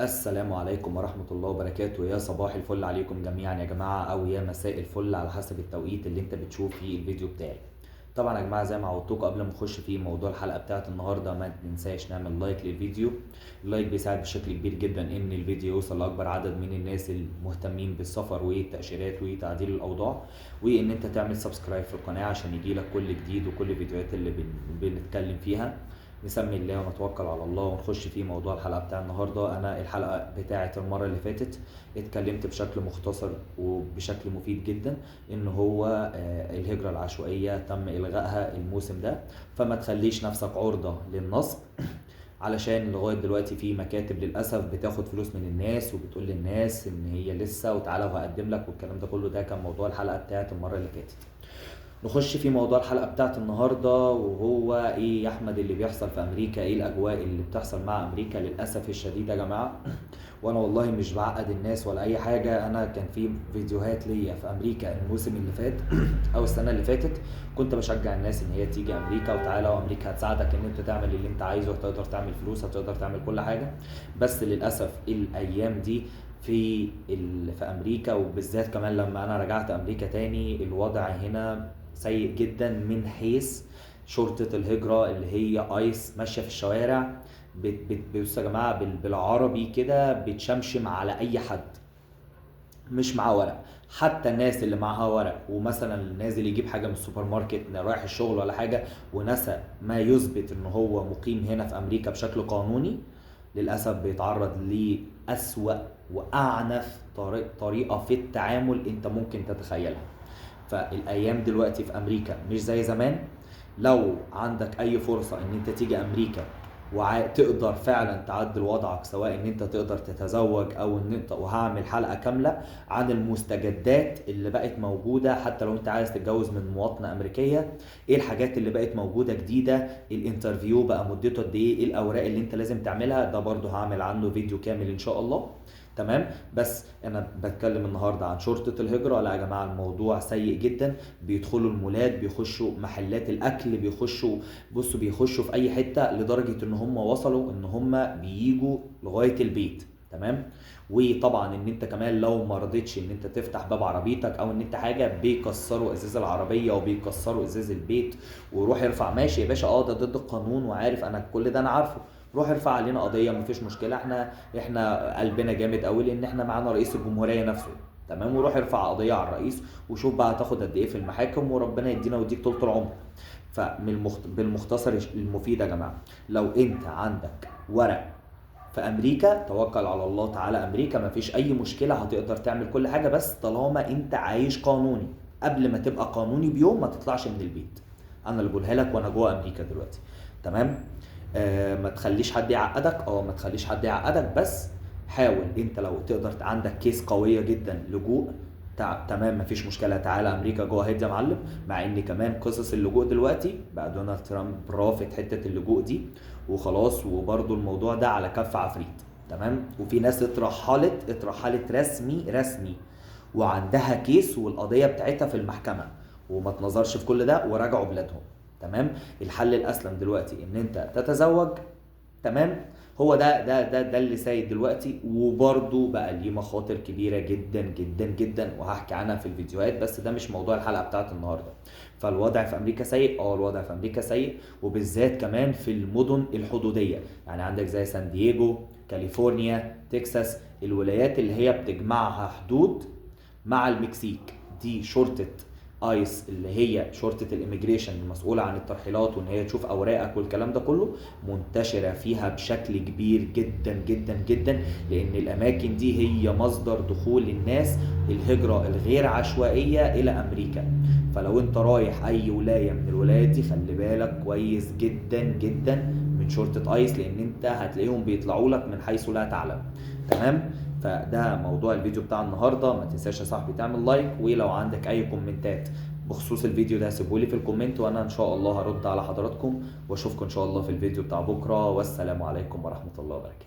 السلام عليكم ورحمة الله وبركاته. يا صباح الفل عليكم جميعا يا جماعة، أو يا مساء الفل على حسب التوقيت اللي انت بتشوف فيه الفيديو بتاعي. طبعا يا جماعة زي ما عودتكم قبل ما نخش في موضوع الحلقة بتاعت النهاردة ما ننساش نعمل like للفيديو. ال like بيساعد بشكل كبير جدا ان الفيديو يوصل لأكبر عدد من الناس المهتمين بالسفر والتأشيرات وتعديل الأوضاع، وان انت تعمل subscribe في القناة عشان يجيلك كل جديد وكل الفيديوهات اللي بنتكلم فيها. نسمي الله ونتوكل على الله ونخش في موضوع الحلقة بتاع النهاردة. أنا الحلقة بتاعة المرة اللي فاتت اتكلمت بشكل مختصر وبشكل مفيد جدا إن هو الهجرة العشوائية تم إلغائها الموسم ده، فما تخليش نفسك عرضة للنصب، علشان لغاية دلوقتي في مكاتب للأسف بتاخد فلوس من الناس وبتقول للناس إن هي لسه وتعالى وهقدم لك والكلام ده كله. ده كان موضوع الحلقة بتاعة المرة اللي فاتت. نخش في موضوع الحلقة بتاعت النهاردة، وهو ايه يا احمد اللي بيحصل في امريكا؟ ايه الاجواء اللي بتحصل مع امريكا؟ للأسف الشديد يا جماعة، وانا والله مش بعقد الناس ولا اي حاجة، انا كان في فيديوهات ليا في امريكا الموسم اللي فات او السنة اللي فاتت كنت بشجع الناس ان هي تيجي امريكا وتعالى وامريكا هتساعدك ان انت تعمل اللي انت عايزه، هتقدر تعمل فلوس، هتقدر تعمل كل حاجة. بس للأسف الايام دي في امريكا، وبالذات كمان لما انا رجعت امريكا تاني، الوضع هنا سيء جدا من حيث شرطة الهجرة اللي هي ايس ماشية في الشوارع، بصوا يا جماعة بالعربي كده بتشمشم على اي حد مش معاه ورق، حتى الناس اللي معاها ورق ومثلا نازل يجيب حاجة من السوبر ماركت، رايح الشغل ولا حاجة، ونسى ما يثبت ان هو مقيم هنا في امريكا بشكل قانوني، للأسف بيتعرض لأسوأ وأعنف طريقة في التعامل انت ممكن تتخيلها. فالأيام دلوقتي في أمريكا مش زي زمان. لو عندك أي فرصة إن أنت تيجي أمريكا وتقدر فعلا تعدل وضعك، سواء إن أنت تقدر تتزوج أو إن أنت، وهعمل حلقة كاملة عن المستجدات اللي بقت موجودة، حتى لو أنت عايز تتجوز من مواطنة أمريكية، إيه الحاجات اللي بقت موجودة جديدة، ال interview بقى مدته قد إيه، إيه الأوراق اللي أنت لازم تعملها، ده برضو هعمل عنه فيديو كامل إن شاء الله. تمام. بس انا بتكلم النهارده عن شرطة الهجرة. لا يا جماعة الموضوع سيء جدا، بيدخلوا المولات، بيخشوا محلات الاكل، بيخشوا، بصوا بيخشوا في اي حتة، لدرجة ان هم وصلوا ان هم بييجوا لغاية البيت. تمام. وطبعا ان انت كمان لو ما رضيتش ان انت تفتح باب عربيتك او ان انت حاجة، بيكسروا ازاز العربية وبيكسروا ازاز البيت، وروح ارفع، ماشي يا باشا، ده ضد القانون وعارف انا كل ده انا عارفه، روح ارفع علينا قضية مفيش مشكلة، احنا قلبنا جامد قوي لان احنا معانا رئيس الجمهورية نفسه. تمام. وروح ارفع قضية على الرئيس وشوف بقى هتاخد قد ايه في المحاكم، وربنا يدينا ويديك طول العمر. فمن بالمختصر المفيد يا جماعة، لو انت عندك ورق في امريكا توكل على الله تعالى امريكا، مفيش اي مشكلة، هتقدر تعمل كل حاجة، بس طالما انت عايش قانوني. قبل ما تبقى قانوني بيوم ما تطلعش من البيت، انا اللي بقولها لك وانا جوه امريكا دلوقتي. تمام. ما تخليش حد يعقدك، ما تخليش حد يعقدك، بس حاول انت لو تقدر عندك case قوية جدا لجوء، تمام مفيش مشكلة، تعالى امريكا go ahead يا معلم. مع ان كمان قصص اللجوء دلوقتي بقى دونالد ترامب رافض حتة اللجوء دي وخلاص، وبرضو الموضوع ده على كف عفريت. تمام. وفي ناس اترحلت رسمي وعندها case والقضية بتاعتها في المحكمة وما تنظرش في كل ده وراجعوا بلادهم. تمام. الحل الاسلم دلوقتي ان انت تتزوج. تمام. هو ده ده ده ده اللي سايد دلوقتي، وبرده بقى ليه مخاطر كبيرة جدا جدا جدا وهحكي عنها في الفيديوهات، بس ده مش موضوع الحلقة بتاعت النهارده. فالوضع في امريكا سيء، الوضع في امريكا سيء، وبالذات كمان في المدن الحدوديه، يعني عندك زي سان دييجو، كاليفورنيا، تكساس، الولايات اللي هي بتجمعها حدود مع المكسيك، دي شرطه ICE اللي هي شرطة ال immigration المسؤولة عن الترحيلات وان هي تشوف اوراقك والكلام ده كله، منتشرة فيها بشكل كبير جدا جدا جدا، لان الاماكن دي هي مصدر دخول الناس الهجرة الغير عشوائية الى امريكا. فلو انت رايح اي ولاية من الولايات دي خلي بالك كويس جدا جدا من شرطة ICE، لان انت هتلاقيهم بيطلعوا لك من حيث لا تعلم. تمام. فده موضوع الفيديو بتاع النهارده. ما تنساش يا صاحبي تعمل like، ولو عندك اي كومنتات بخصوص الفيديو ده سيبولي في ال comment، وانا ان شاء الله هرد على حضراتكم، واشوفكم ان شاء الله في الفيديو بتاع بكره، والسلام عليكم ورحمة الله وبركاته.